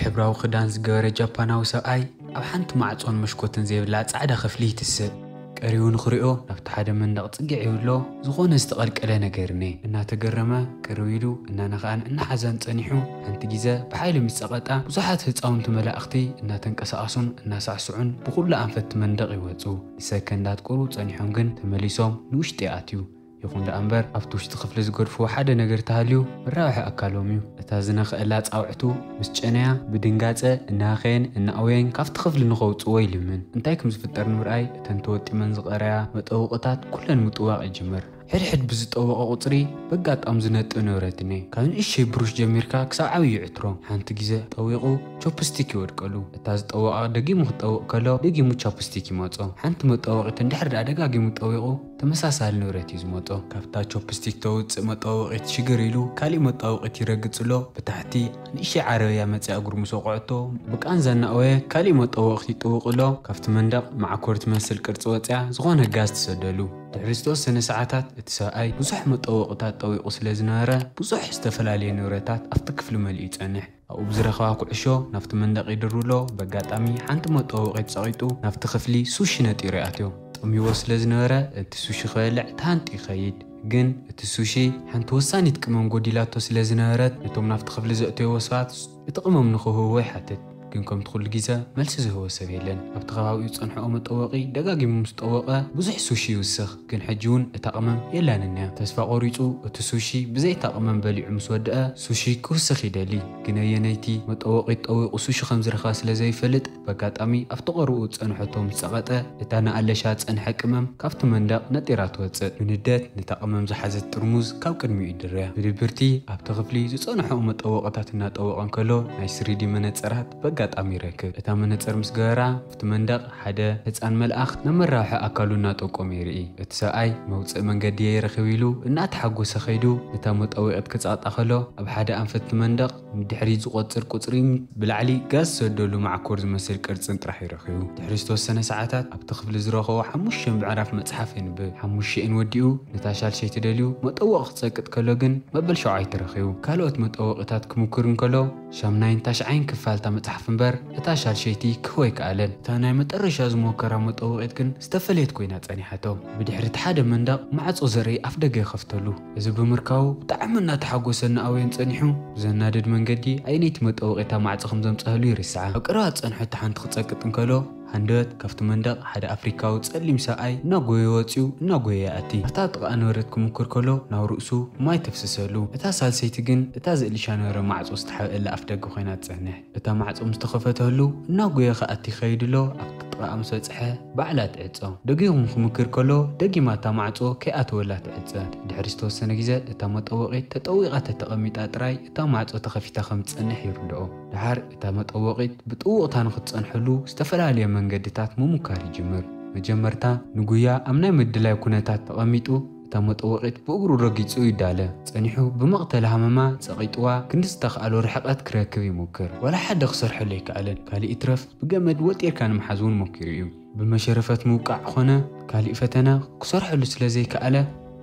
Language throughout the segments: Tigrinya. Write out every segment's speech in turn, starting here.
ሕብራዊ ክዳን ዝገበረ ጃፓናዊ ሰብኣይ ኣብ ሓንቲ ማዕጾን መሽኮትን ዘይብላ ጻዕዳ ክፍሊ ይትስእ። ቀሪቡ ንኽሪኦ ናብቲ ሓደ መንደቕ ጽግዕ ይብሎ። ዝኾነ ዝተቐልቀለ ነገር እኔ። እናተገረመ ቅርብ ኢሉ እናነኽኣን እናሓዛን ጸኒሑ። ሓንቲ ግዜ ብሓይሊ ምስ ጸቐጣ ብዙሓት ህጻውንቲ መላእኽቲ እናተንቀሳቐሱን እናሳዕስዑን ብኹሉ ኣንፈት መንደቕ ይወጹ። ንሰከንዳት ቁሩብ ጸኒሖም ግን ተመሊሶም ንውሽጢ ኣትዩ። ይኹን ደኣ እምበር ኣብቲ ውሽጢ ክፍሊ ዝገድፍዎ ሓደ ነገር ተሃልዩ መራብሒ ኣካሎም እዩ። እታ ዝነኽአላ ጻውዕቱ ምስ ጨነያ ብድንጋጸ እናኸየን እናእወየን ካብቲ ክፍሊ ንኸውጽዎ ይልምን። እንታይ ከም ዝፍጠር ንምርኣይ እተን ተወጢመን ዝቐረያ መጠውቕታት ኩለን ምጥዋቕ ይጅምር። ሕድሕድ ብዝጠወቐ ቁጽሪ በጋጣም ዝነጥእ ንብረት እኔ። ካብ ንእሽተይ ብሩሽ ጀሚርካ ክሳብ ዓብዪ ዕትሮ። ሓንቲ ግዜ ጠዊቑ ቾፕስቲክ ይወድቀሉ። እታ ዝጠወቓ ደጊሙ ክጠውቕ ከሎ ደጊሙ ቻፕስቲክ ይመጾ። ሓንቲ መጠወቒት እንድሕር ደኣ ደጋጊሙ ጠዊቑ ተመሳሳሊ ንብረት እዩ ዝመጾ። ካብታ ቾፕስቲክ ተውጽእ መጠወቒት ሽግር ኢሉ ካሊእ መጠወቒት ይረግጽ ኣሎ። ብታሕቲ ንእሽተይ ዓረብያ መጺኣ እግሩ ምስ ወቕዐቶ ብቃንዛ እናእወየ ካሊእ መጠወቒት ይጥውቕ ኣሎ። ካብቲ መንደቕ መዓኮር ትመስል ቅርጺ ወጺኣ ዝኾነ ጋዝ ትሰደሉ። ድሕሪ ዝተወሰነ ሰዓታት እቲ ሰብኣይ ብዙሕ መጠወቕታት ጠዊቑ ስለ ዝነበረ ብዙሕ ዝተፈላለየ ንብረታት ኣብቲ ክፍሊ መሊኡ ይጸንሕ። ኣብኡ ብዝረኸባ ኩዕሾ ናብቲ መንደቕ ይድሩ ኣሎ። በጋጣሚ ሓንቲ መጠወቒት ጸቒጡ ናብቲ ክፍሊ ሱሺ ነጢሩ ይኣትዮ። ጠምይዎ ስለ ዝነበረ እቲ ሱሺ ክበልዕ ተሃንጢ ይኸይድ። ግን እቲ ሱሺ ሓንቲ ወሳኒት ቅመም ጎዲላቶ ስለ ዝነበረት ነቶም ናብቲ ክፍሊ ዘእተይዎ ሰባት እቲ ቅመም ንኽህብዎ ይሓትት። ግን ከምቲ ኩሉ ግዜ መልሲ ዝህቦ ሰብ የለን። ኣብቲ ከባቢኡ ዝጸንሐኦ መጠወቒ ደጋጊሙ ምስ ጠወቐ ብዙሕ ሱሺ ይውስኽ። ግን ሕጂ እውን እታ ቅመም የላንንያ። ተስፋ ቆሪጹ እቲ ሱሺ ብዘይ እታ ቅመም በሊዑ ምስ ወደአ ሱሺ ክውስኽ ይደሊ። ግን ኣየነይቲ መጠወቒት ጠዊቑ ሱሺ ከም ዝረኸበ ስለ ዘይፈልጥ በጋጣሚ ኣብቲ ቀረብኡ ዝጸንሐቶ ምስ ጸቐጠ እታ ንኣለሻ ዝጸንሐ ቅመም ካብቲ መንደቕ ነጢራ ትወጽእ። ብንደት ነታ ቅመም ዝሓዘት ጥርሙዝ ካብ ቅድሚኡ ይድርያ። ብድብርቲ ኣብቲ ክፍሊ ዝጸንሐኦ መጠወቕታት እናጠወቐ እንከሎ ናይ ስሪዲ መነጸራት በጋጣሚ ይረክብ። እታ መነጸር ምስ ገበራ ኣብቲ መንደቕ ሓደ ህጻን መልኣኽ ናብ መራብሒ ኣካሉ እናጠቆመ ይርኢ። እቲ ሰብኣይ መውጽኢ መንገዲ የይረኽብ ኢሉ እናተሓጎሰ ከይዱ ነታ መጠወቒት ክጸቕጣ ከሎ ኣብ ሓደ ኣንፈት እቲ መንደቕ ንድሕሪት ዝቖጽር ቁጽሪን ብላዕሊ ጋዝ ዝሰደሉ መዓኮር ዝመስል ቅርጽን ጥራሕ እዩ ረኺቡ። ድሕሪ ዝተወሰነ ሰዓታት ኣብቲ ክፍሊ ዝረኸቦ ሓሙሽተ ምዕራፍ መጽሓፍ የንብብ። ሓሙሽተኤን ወዲኡ ነታ ሻልሸይቲ ደልዩ መጠወቒ ክጸቅጥ ከሎ ግን መበል ሸውዓይቲ ረኺቡ። ካልኦት መጠወቒታት ክምኩር እንከሎ ሻምናይን ታሽዓይን ክፋል እታ መጽሓፍ እምበር እታ ሻልሸይቲ ክህቦ ኣይከኣለን። እታ ናይ መጠረሻ ዝሞከራ መጠወቒት ግን ዝተፈለየት ኮይና ጸኒሓቶ። ብድሕሪ እቲ ሓደ መንደቕ ማዕጾ ዘርኢ ኣፍደገ ይኸፍተሉ። እዚ ብምርካቡ ብጣዕሚ እናተሓጎሰ እናኣወየን ጸኒሑ። ብዘናድድ መንገዲ ኣየነይቲ መጠወቒት እታ ማዕጾ ከም ዘምጽኣሉ ይርስዓ። ኣብ ቀረባ ዝጸንሐቶ ሓንቲ ክጸቅጥ እንከሎ ሃንደበት ካብቲ መንደቕ ሓደ ኣፍሪካዊ ጸሊም ሰብኣይ እናጎየ ወጺኡ እናጎየ ይኣቲ። ኣብታ ጥቓ ነበረት ክምኩር ከሎ ናብ ርእሱ ማይ ተፍስሰሉ። እታ ሳልሰይቲ ግን እታ ዝእልሻ ነበረ ማዕጾ ዝተሓብአላ ኣፍደገ ኮይና ትጸንሕ። እታ ማዕጾ ምስ ተኸፈተሉ እናጎየ ክኣቲ ይኸይድ ኣሎ። ኣብቲ ጥቓኣ ምስ በጽሐ ባዕላ ትዕጾ። ደጊኹም ክምክር ከሎ ደጊማ እታ ማዕጾ ከይኣተወላ ትዕጸ። ድሕሪ ዝተወሰነ ግዜ እታ መጠወቒት ተጠዊቓ ተተቐሚጣ ጥራይ እታ ማዕጾ ተኸፊታ ከም ትጸንሕ ይርድኦ። ደሓር እታ መጠወቒት ብጥውቕታ ንኽትጸንሐሉ ዝተፈላለየ መንገድታት ምሙካር ይጅምር። መጀመርታ ንጉያ ኣብ ናይ ምድላይ ኩነታት ተቐሚጡ እታ መጠወቒት ብእግሩ ረጊጹ ይዳለ። ጸኒሑ ብመቕተሊ ሃመማ ጸቒጥዋ ክንዲ ዝተኽኣሎ ርሕቐት ክረክብ ይሙክር። ዋላ ሓደ ክሰርሐሉ ኣይከኣለን። ካልእ ይትረፍ ብገመድ ወጢርካ ንምሓዝ እውን ሞኪሩ እዩ። ብመሸረፈት ምውቃዕ ኾነ ካሊእ ፈተነ ክሰርሐሉ ስለ ዘይከኣለ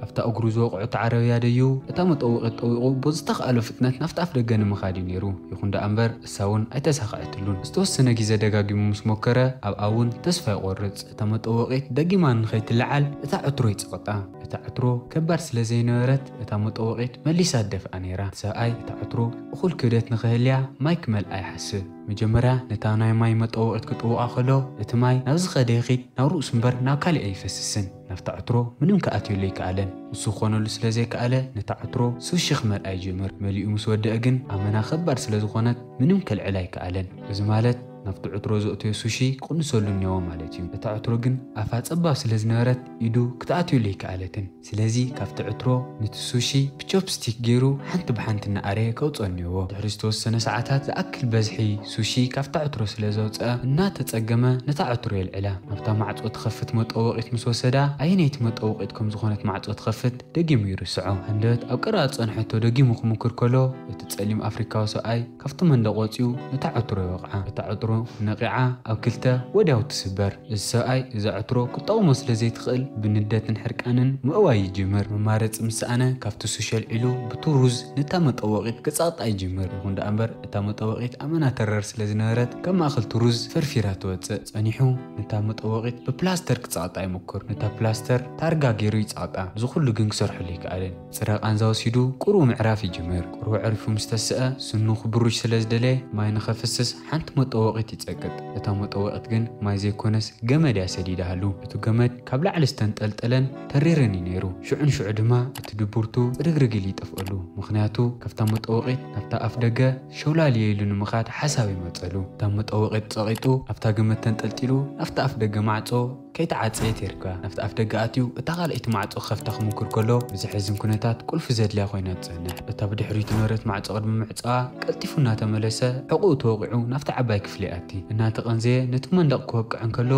ኣብታ እግሩ ዝወቕዖ እታ ዓረብያ ደይቡ እታ መጠወቒት ጠዊቑ ብዝተኽኣሎ ፍጥነት ናብቲ ኣፍ ደገ ንምኻድ እዩ ነይሩ። ይኹን ደኣ እምበር እሳ እውን ኣይተሳኽዐትሉን። ዝተወሰነ ግዜ ደጋጊሙ ምስ ሞከረ ኣብኣ እውን ተስፋ ይቖርጽ። እታ መጠወቒት ደጊማ ንኸይትለዓል እታ ዕትሮ ይጸቕጣ። እታ ዕትሮ ከባድ ስለ ዘይነበረት እታ መጠወቒት መሊሳ ትደፍኣ ነይራ። እቲ ሰብኣይ እታ ዕትሮ እኹል ክብደት ንኽህልያ ማይ ክመልኣ ይሓስብ። መጀመርያ ነታ ናይ ማይ መጠወቒት ክጥውቓ ከሎ እቲ ማይ ናብ ዝኸደ ይኺድ ናብ ርእሱ እምበር ናብ ካሊእ ኣይፈስስን። ናብታ ዕትሮ ምንም ክኣትየሉ ኣይከኣለን። ንሱ ክኾነሉ ስለ ዘይከኣለ ነታ ዕትሮ ሱሺ ክመልኣ ይጅምር። መሊኡ ምስ ወደአ ግን ኣመና ከባድ ስለ ዝኾነት ምንም ከልዕል ኣይከኣለን። እዚ ማለት ናብቲ ዕትሮ ዘእተዮ ሱሺ ክቕንሰሉ እኒኦ ማለት እዩ። እታ ዕትሮ ግን ኣፋ ጸባብ ስለ ዝነበረት ኢዱ ክትኣትየሉ ኣይከኣለትን። ስለዚ ካብቲ ዕትሮ ነቲ ሱሺ ብቾፕስቲክ ገይሩ ሓንቲ ብሓንቲ እናኣረየ ከውጽኦ እኒኦዎ። ድሕሪ ዝተወሰነ ሰዓታት ዝኣክል በዝሒ ሱሺ ካብታ ዕትሮ ስለ ዘውጽአ እናተጸገመ ነታ ዕትሮ የልዕላ። ናብታ ማዕጾ ትኸፍት መጠወቒት ምስ ወሰዳ ኣየነይቲ መጠወቒት ከም ዝኾነት ማዕጾ ትኸፍት ደጊሙ ይርስዖ። ሃንደበት ኣብ ቀረባ ዝጸንሐቶ ደጊሙ ክምክር ከሎ እቲ ጸሊም ኣፍሪካዊ ሰብኣይ ካብቲ መንደቕ ወጺኡ ነታ ዕትሮ ይወቕዓ። እታ ዕትሮ ነቒዓ ኣብ ክልተ ወዲያው ትስበር። እዚ ሰብኣይ እዛ ዕትሮ ክትጠቕሞ ስለ ዘይትኽእል ብንደትን ሕርቃንን ምእዋይ ይጅምር። መማረፂ ምስ ሰኣነ ካብቲ ሱሽ ኣልዒሉ ብቲ ሩዝ ነታ መጠወቒት ክፀቕጣ ይጅምር። ይኹን ደኣ እምበር እታ መጠወቒት ኣመና ተረር ስለ ዝነበረት ካብ ማእኸል እቲ ሩዝ ፈርፊራ ትወፅእ። ጸኒሑ ነታ መጠወቒት ብፕላስተር ክፀቕጣ ይምኩር። ነታ ፕላስተር ታርጋ ገይሩ ይፀቕጣ። እዚ ኩሉ ግን ክሰርሐሉ ኣይከኣለን። ጽረ ቃንዛ ወሲዱ ቁሩብ ምዕራፍ ይጅምር። ቁሩብ ዕሪፉ ምስ ተስአ ስኑ ክብሩሽ ስለ ዝደለየ ማይ ንኸፍስስ ሓንቲ መጠወቒት ይጸቅጥ። እታ መጠወቒት ግን ማይ ዘይኮነስ ገመድ እያ ሰዲዳሃሉ። እቲ ገመድ ካብ ላዕሊ ዝተንጠልጠለን ተሪርን እዩ ነይሩ። ሽዑ ንሽዑ ድማ እቲ ድብርቱ ጽርግርግ ኢሉ ይጠፍኣሉ። ምኽንያቱ ካብታ መጠወቒት ናብታ ኣፍ ደገ ሸውላልየ ኢሉ ንምኻድ ሓሳብ ይመጸሉ። እታ መጠወቒት ጸቒጡ ኣብታ ገመድ ተንጠልጢሉ ናብታ ኣፍ ደገ ማዕጾ ከይተዓጸየት የርክባ። ናብቲ ኣፍ ደገ ኣትዩ እታ ካልኣይቲ ማዕጾ ክኸፍታ ክምኩር ከሎ ብዘሕዝን ኩነታት ቁልፊ ዘድልያ ኮይና ትጸንሕ። እታ ብድሕሪኡ ትነበረት ማዕጾ ቅድሚ ምዕጻዋ ቀልጢፉ እናተመለሰ ሕቑኡ ተወቒዑ ናብቲ ዓባይ ክፍሊ ይኣቲ። እናተቐንዘየ ነቲ መንደቕ ክወቅዕ እንከሎ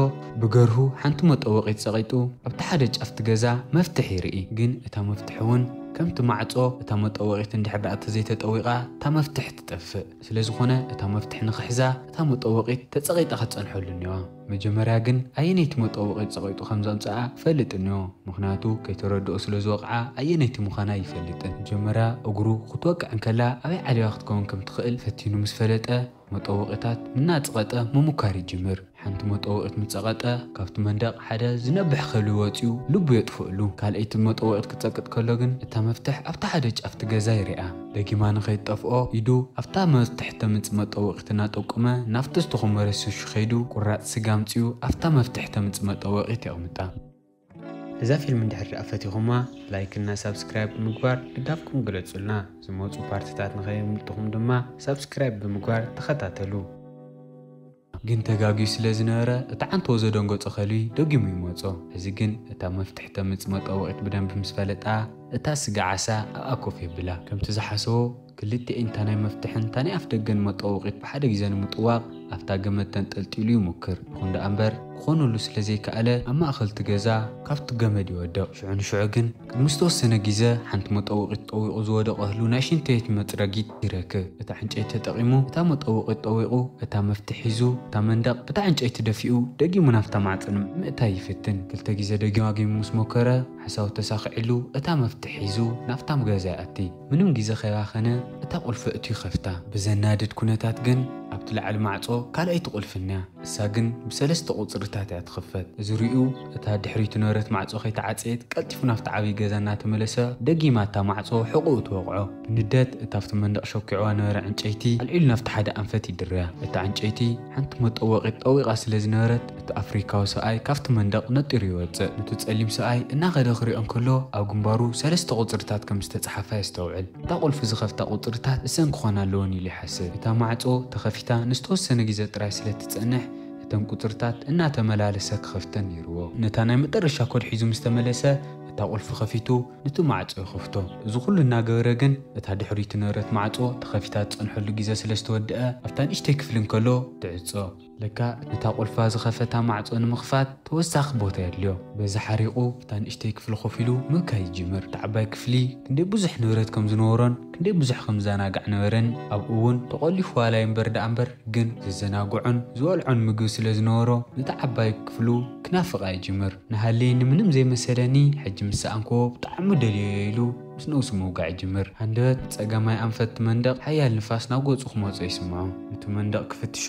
ብገርሁ ሓንቲ መጠወቒት ጸቒጡ ኣብቲ ሓደ ጫፍ እቲ ገዛ መፍትሕ ይርኢ። ግን እታ መፍትሕ እውን ከምቲ ማዕጾ እታ መጠወቒት እንድሕር ደኣ ተዘይተጠዊቓ እታ መፍትሕ ትጠፍእ። ስለ ዝኾነ እታ መፍትሕ ንኽሕዛ እታ መጠወቒት ተጸቒጣ ክትጸንሐሉ እኒዋ። መጀመርያ ግን ኣየነይቲ መጠወቒት ጸቒጡ ከም ዘምጽኣ ይፈልጥ እኒኦ። ምኽንያቱ ከይተረድኦ ስለ ዝወቕዓ ኣየነይቲ ምዃና ኣይፈልጥን። መጀመርያ እግሩ ክትወቅዕ እንከላ ኣበይ ዓልባ ክትከውን ከም ትኽእል ፈቲኑ ምስ ፈለጠ መጠወቒታት እናጸቐጠ ምሙካር ይጅምር። ሓንቲ መጠወቒት ምስ ጸቐጠ ካብቲ መንደቕ ሓደ ዝነብሕ ከልቢ ወጺኡ ልቡ የጥፍእሉ። ካልኣይቲ መጠወቒት ክጸቅጥ ከሎ ግን እታ መፍትሕ ኣብቲ ሓደ ጫፍቲ ገዛ ይሪኣ። ደጊማ ንኸይትጠፍኦ ኢዱ ኣብታ መፍትሕ ተምጽእ መጠወቒት እናጠቆመ ናብቲ ዝተኾመረ ሱሽ ከይዱ ቁራጽ ስጋ ኣምጺኡ ኣብታ መፍትሕ ተምጽእ መጠወቒት የቕምጣ። እዛ ፊልም እንድሕር ደኣ ፈቲኹማ ላይክ እና ሳብስክራይብ ብምግባር ድጋፍኩም ግለጹልና። ዝመጹ ፓርትታት ንኸየምልጥኹም ድማ ሳብስክራይብ ብምግባር ተኸታተሉ። ግን ተጋግዩ ስለ ዝነበረ እቲ ዓንተቦ ዘደንገጾ ከልቢ ደጊሙ ይመጾ። እዚ ግን እታ መፍትሕ ተምጽእ መጠወቒት ብደንቢ ምስ ፈለጣ እታ ስጋ ዓሳ ኣብኣ ኮፍ የብላ። ከምቲ ዝሓሰቦ ክልቲኤን እታ ናይ መፍትሕን እታ ናይ ኣፍ ደገን መጠወቒት ብሓደ ግዜ ንምጥዋቕ ኣብታ ገመድ ተንጠልጢሉ ይሙክር። ይኹን ደኣ እምበር ክኾነሉ ስለ ዘይከኣለ ኣብ ማእኸል እቲ ገዛ ካብቲ ገመድ ይወድቕ። ሽዑ ንሽዑ ግን ቅድሚ ዝተወሰነ ግዜ ሓንቲ መጠወቒት ጠዊቑ ዝወደቐ ህሉ ናይ ሽንቲ ቤት መጽረጊት ይረክብ። እታ ዕንጨይቲ ተጠቒሙ እታ መጠወቒት ጠዊቑ እታ መፍትሕ ሒዙ እታ መንደቕ ብታ ዕንጨይቲ ደፊኡ ደጊሙ ናብታ ማዕጽን ምእታይ ይፍትን። ክልተ ግዜ ደጊማጊሙ ምስ ሞከረ ሓሳቡ ተሳኺዕሉ እታ መፍትሕ ሒዙ ናብታ ገዛ ይኣቲ። ምንም ግዜ ከይባኸነ እታ ቁልፊ እቱ ይኸፍታ። ብዘናድድ ኩነታት ግን ኣብቲ ላዕሊ ማዕጾ ካልኣይቲ ቁልፊ እኒያ። እሳ ግን ብሰለስተ ቁጽርታት እያ ትኽፈት። እዚ ሪኡ እታ ድሕሪቱ ነበረት ማዕጾ ከይተዓጸየት ቀልጢፉ ናብቲ ዓብዪ ገዛ እናተመለሰ ደጊማ እታ ማዕጾ ሕቑኡ ትወቕዖ። ብንደት እታ ኣብቲ መንደቕ ሸኪዕዋ ነበረ ዕንጨይቲ ኣልዒሉ ናብቲ ሓደ ኣንፈት ይድርያ። እታ ዕንጨይቲ ሓንቲ መጠወቒት ጠዊቓ ስለ ዝነበረት እቲ ኣፍሪካዊ ሰብኣይ ካብቲ መንደቕ ነጢሩ ይወጽእ። ነቲ ጸሊም ሰብኣይ እናኸደ ክሪኦ እንከሎ ኣብ ግንባሩ ሰለስተ ቁጽርታት ከም ዝተጻሓፋ የስተውዕል። እታ ቁልፊ ዝኸፍታ ቁጽርታት እሰን ክኾና ኣለወን ኢሉ ይሓስብ። እታ ማዕጾ ተኸፊታ ንዝተወሰነ ግዜ ጥራይ ስለ እትጸንሕ እተን ቁጽርታት እናተመላለሰ ክኸፍተን ነይርዎ። ነታ ናይ መጠረሻ ኮድ ሒዙ ምስ ተመለሰ እታ ቁልፊ ከፊቱ ነቲ ማዕጾ ይኸፍቶ። እዚ ኩሉ እናገበረ ግን እታ ድሕሪቱ ነበረት ማዕጾ ተኸፊታ ትጸንሐሉ ግዜ ስለ ዝተወድአ ኣብታ ንእሽተይ ክፍሊ እንከሎ ትዕጾ። ለካ ነታ ቁልፋ ዝኸፈታ ማዕጾ ንምኽፋት ተወሳኺ ቦታ የድልዮ። በዚ ሓሪቑ እታ ንእሽተይ ክፍሊ ኮፍ ኢሉ ምብካይ ይጅምር። እታ ዓባይ ክፍሊ ክንደይ ብዙሕ ንብረት ከም ዝነበሮን ክንደይ ብዙሕ ከም ዝዘናጋዕ ነበረን። ኣብኡ እውን ተቖሊፉ ዋላ እምበር ደኣ እምበር ግን ዘዘናግዖን ዝበልዖን ምግቢ ስለ ዝነበሮ ነታ ዓባይ ክፍሉ ክናፍቓ ይጅምር። ንሃለየኒ ምንም ዘይመሰለኒ ሕጂ ምስ ሰኣንክዎ ብጣዕሚ ደልዮዮ ኢሉ ምስ ነብሱ ምውጋዕ ይጅምር። ሃንደበት ጸጋማይ ኣንፈት መንደቕ ሓያል ንፋስ ናብ ገጹ ክመጾ ይስምዖ። ነቲ መንደቕ ክፍትሾ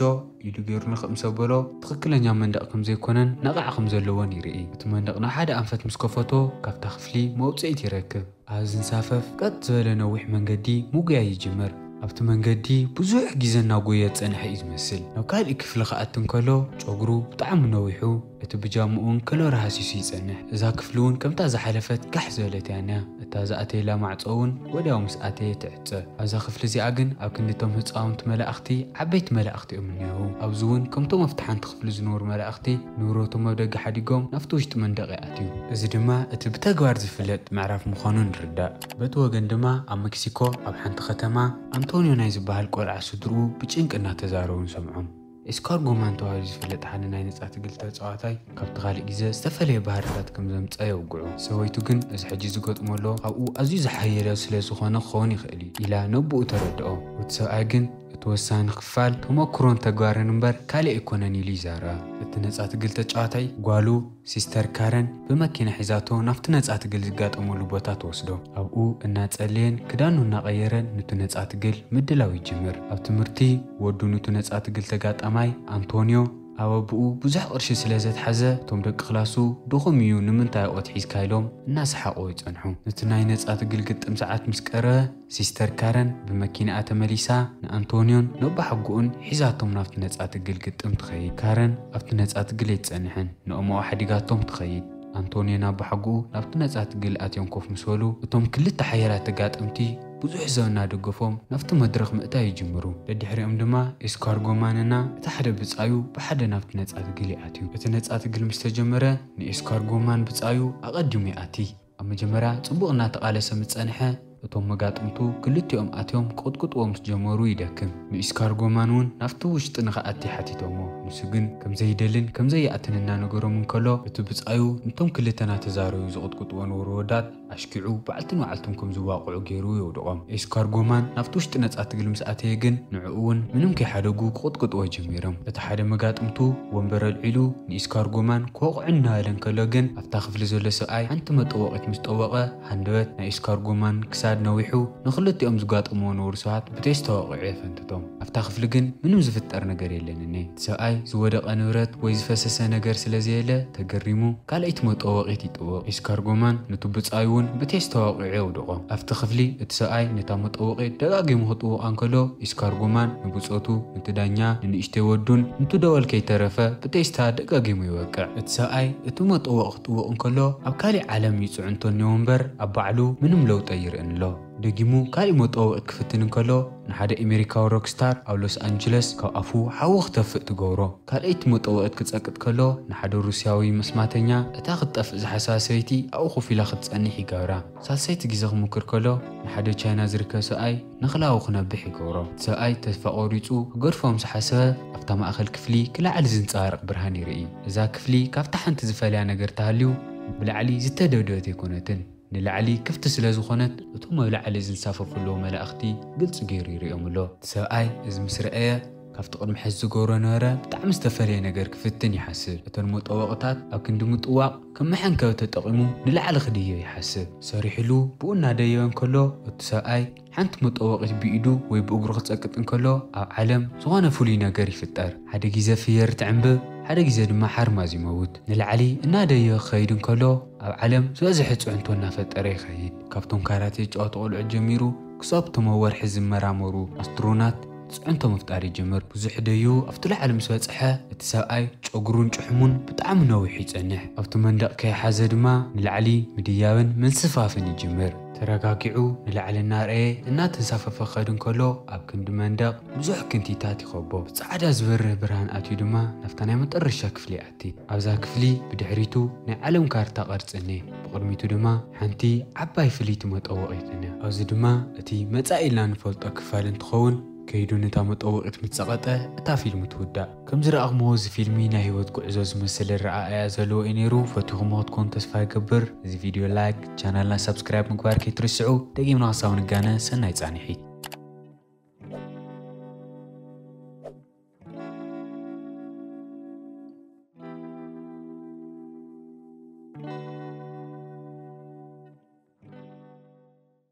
ኢዱ ገይሩ ንኽእምሰ በሎ ትኽክለኛ መንደቕ ከም ዘይኮነን ነቓዕ ከም ዘለዎን ይርኢ። እቲ መንደቕ ናብ ሓደ ኣንፈት ምስ ከፈቶ ካብታ ክፍሊ መውጽኢት ይረክብ። ኣብ ዝንሳፈፍ ቀጥ ዝበለ ነዊሕ መንገዲ ምጉያይ ይጅምር። ኣብቲ መንገዲ ብዙሕ ግዜ እናጎየ ዝጸንሐ እዩ ዝመስል። ናብ ካልእ ክፍሊ ክኣቲ እንከሎ ጨጉሩ ብጣዕሚ ነዊሑ እቲ ብጃምኡ እውን ከለር ሃሲሱ ይጸንሕ። እዛ ክፍሊ እውን ከምታ ዝሓለፈት ጋሕ ዝበለት እያ እኒኣ። እታ ዝኣተየላ ማዕጾ እውን ወዲያው ምስ ኣተየ ትዕጸ። ኣብዛ ክፍሊ እዚኣ ግን ኣብ ክንዲ እቶም ህጻውንቲ መላእኽቲ ዓበይቲ መላእኽቲ እዮም እኒሄው። ኣብዚ እውን ከምቶም ኣብቲ ሓንቲ ክፍሊ ዝነበሩ መላእኽቲ ንብረቶም ኣብ ደገ ሓዲጎም ናብቲ ውሽጢ መንደቕ ይኣትዩ። እዚ ድማ እቲ ብተግባር ዝፍለጥ ምዕራፍ ምዃኑ ንርዳእ። በቲ ወገን ድማ ኣብ ሜክሲኮ ኣብ ሓንቲ ከተማ ኣንቶንዮ ናይ ዝበሃል ቆልዓ ስድርኡ ብጭንቂ እናተዛረቡ ንሰምዖም። ኤስካርጎማን ተባሂሉ ዝፍለጥ ሓደ ናይ ነጻ ትግል ተጻዋታይ ካብቲ ካልእ ግዜ ዝተፈለየ ባህርታት ከም ዘምጸ የውግዑ። ሰበይቱ ግን እዚ ሕጂ ዝገጥሞ ኣሎ ካብኡ ኣዝዩ ዝሓየለ ስለ ዝኾነ ክኸውን ይኽእል እዩ ኢላ ነብኡ ተረድኦ። እቲ ሰብኣይ ግን እቲ ወሳኒ ክፋል ተመክሮን ተግባርን እምበር ካልእ ኣይኮነን ኢሉ ይዛረባ። እቲ ነጻ ትግል ተጻዋታይ ጓሉ ሲስተር ካረን ብመኪና ሒዛቶ ናብቲ ነጻ ትግል ዝጋጠመሉ ቦታ ትወስዶ። ኣብኡ እናጸለየን ክዳኑ እናቐየረን ንቱ ነጻ ትግል ምድላው ይጅምር። ኣብ ትምህርቲ ወዱ ንቱ ነጻ ትግል ተጋጣማይ ኣንቶንዮ ኣብ ኣቦኡ ብዙሕ ቅርሺ ስለ ዘትሓዘ እቶም ደቂ ክላሱ ድኹም እዩ ንምንታይ ኣብኦት ሒዝካ ኢሎም እናሰሓቑ ይጸንሑ። ነቲ ናይ ነጻ ትግል ግጥም ሰዓት ምስ ቀረበ ሲስተር ካረን ብመኪናኣ ተመሊሳ ንኣንቶንዮን ነቦሓጎኡን ሒዛቶም ናብቲ ነጻ ትግል ግጥም ትኸይድ። ካረን ኣብቲ ነጻ ትግል ኣይትጸንሕን። ንኦሞኣ ሓዲጋቶም ትኸይድ። ኣንቶንዮን ኣቦሓጎኡ ናብቲ ነጻ ትግል ኣትዮም ኮፍ ምስ በሉ እቶም ክልተ ሓያላት ተጋጠምቲ ብዙሕ ሰብ እናደገፎም ናብቲ መድረኽ ምእታው ይጅምሩ። ደድሕሪኦም ድማ ኤስካርጎማንና እቲ ሓደ ብጻዩ ብሓደ ናብቲ ነጻ ትግል ይኣትዩ። እቲ ነጻ ትግል ምስ ተጀመረ ንኤስካርጎማን ብጻዩ ኣቐዲሙ ይኣቲ። ኣብ መጀመርያ ጽቡቕ እናተቓለሰ ምስ ጸንሐ እቶም መጋጥምቱ ክልቲኦም ኣትዮም ክቕጥቅጥዎ ምስ ጀመሩ ይደክም። ንኢስካርጎማን እውን ናብቲ ውሽጢ ንኽኣቲ ሓቲቶሞ። ንሱ ግን ከም ዘይደልን ከም ዘይኣትን እናነገሮም እንከሎ እቲ ብጻዩ ንቶም ክልተ እናተዛረዩ ዝቕጥቅጥዎ ነበሩ ወዳት ኣሽኪዑ ባዕልትን ባዕልቶም ከም ዝዋቕዑ ገይሩ የውድቖም። ኤስካርጎማን ናብቲ ውሽጢ ነጻ ትግል ምስ ኣተየ ግን ንዕኡ እውን ምንም ከይሓደጉ ክቕጥቅጥዎ ጀሚሮም። እቲ ሓደ መጋጥምቱ ወንበር ኣልዒሉ ንኢስካርጎማን ክወቕዖ እናበለ እንከሎ ግን ኣብታ ክፍሊ ዘሎ ሰብኣይ ሓንቲ መጠወቒት ምስ ጠወቐ ሃንደበት ናይ ኢስካርጎማን ክሳድ ነዊሑ ንኽልቲኦም ዝጋጠምዎ ነበሩ ሰባት ብቴስታ ወቒዑ የፈንትቶም። ኣብታ ክፍሊ ግን ምንም ዝፍጠር ነገር የለን እኔ። እቲ ሰብኣይ ዝወደቐ ንብረት ወይ ዝፈሰሰ ነገር ስለ ዘየለ ተገሪሙ ካልኣይቲ መጠወቒት ይጥውቕ። ኢስካርጎማን ንቱ ብጻዩ እውን ብቴስታ ወቒዑ የውድቖ። ኣብቲ ክፍሊ እቲ ሰብኣይ ነታ መጠወቒት ደጋጊሙ ክጥውቓ እንከሎ ኢስካርጎማን ንብጾቱ፣ ነቲ ዳኛ፣ ንንእሽተይ ወዱን ንቱ ደወል ከይተረፈ ብቴስታ ደጋጊሙ ይወቅዕ። እቲ ሰብኣይ እቲ መጠወቒ ክጥውቕ እንከሎ ኣብ ካሊእ ዓለም እዩ ጽዕንቶ እኒኦ እምበር ኣብ ባዕሉ ምንም ለውጢ ኣይርእን ኣሎ። ደጊሙ ካሊእ መጠወቒት ክፍትን እንከሎ ንሓደ ኤሜሪካዊ ሮክስታር ኣብ ሎስ ኣንጀለስ ካብ ኣፉ ሓዊ ክተፍእ ትገብሮ። ካልኣይቲ መጠወቒት ክጸቅጥ ከሎ ንሓደ ሩስያዊ መስማተኛ እታ ክትጠፍእ ዝሓሰባ ሰበይቲ ኣብኡ ኮፍ ኢላ ክትጸንሕ ይገብራ። ሳልሰይቲ ግዜ ክሙክር ከሎ ንሓደ ቻይና ዝርከብ ሰብኣይ ንኽላዊ ክነብሕ ይገብሮ። እቲ ሰብኣይ ተስፋ ቆሪጹ ክገድፎ ምስ ሓሰበ ኣብታ ማእከል ክፍሊ ክላዕሊ ዝንጸባረቕ ብርሃን ይርኢ። እዛ ክፍሊ ካብታ ሓንቲ ዝፈልያ ነገር ተሃልዩ ብላዕሊ ዝተደብደበት ኣይኮነትን። ንላዕሊ ክፍቲ ስለ ዝኾነት እቶም ኣብ ላዕሊ ዝንሳፈፉ ኣለዉ መላእኽቲ ግልጺ ገይሩ ይርእዮም ኣሎ። እቲ ሰብኣይ እዚ ምስ ረኣየ ካብቲ ቅድሚ ሕዚ ዝገብሮ ነበረ ብጣዕሚ ዝተፈለየ ነገር ክፍትን ይሓስብ። እተን መጠወቕታት ኣብ ክንዲ ምጥዋቕ ከም መሐንከቢ ተጠቒሙ ንላዕሊ ክድይብ ይሓስብ። ሰሪሕሉ ብኡ እናደየበ እንከሎ እቲ ሰብኣይ ሓንቲ መጠወቒት ብኢዱ ወይ ብእግሩ ክጸቅጥ እንከሎ ኣብ ዓለም ዝኾነ ፍሉይ ነገር ይፍጠር። ሓደ ግዜ ፍየር ትዕንብብ፣ ሓደ ግዜ ድማ ሓርማዝ ይመውት። ንላዕሊ እናደየበ ክኸይድ እንከሎ ኣብ ዓለም ዝበዝሐ ጽዕንቶ እናፈጠረ ይኸይድ። ካብቶም ካራቴ ዝጫወቱ ቆልዑት ጀሚሩ ክሳብ እቶም ኣብ ወርሒ ዝመራመሩ ኣስትሮናት ጽዕንቶ ምፍጣር ይጅምር። ብዙሕ ደዩ ኣብቲ ላዕሊ ምስ በጽሐ እቲ ሰብኣይ ጨጉሩን ጭሕሙን ብጣዕሚ ነዊሕ ይጸንሕ። ኣብቲ መንደቕ ከይሓዘ ድማ ንላዕሊ ምድያብን ምንስፋፍን ይጅምር። ተረጋጊዑ ንላዕሊ እናረኣየ እናተንሳፈፈ ክኸድ እንከሎ ኣብ ክንዲ መንደቕ ብዙሕ ክንቲታት ይኸቦ። ብጻዕዳ ዝበርህ ብርሃን ኣትዩ ድማ ናብታ ናይ መጠረሻ ክፍሊ ይኣቲ። ኣብዛ ክፍሊ ብድሕሪቱ ናይ ዓለም ካርታ ቅርጺ እኔ። ብቕድሚቱ ድማ ሓንቲ ዓባይ ፍልይቲ መጠወቒት እኔ። ኣብዚ ድማ እቲ መጻኢ ኢልና ንፈልጦ ክፋል እንትኸውን ከይዱ ነታ መጠወቒት ምስ ጸቐጠ እታ ፊልም ትውዳእ። ከም ዝረኣኹምዎ እዚ ፊልሚ ናይ ህይወት ጉዕዞ ዝመስል ኣረኣእያ ዘለዎ እዩ ነይሩ። ፈቲኹምዎ ክትኮኑ ተስፋ ይገብር። እዚ ቪድዮ ላይክ፣ ቻናልና ሳብስክራይብ ምግባር ከይትርስዑ። ደጊምና ክሳብ ንጋነ ሰናይ ጻንሒት።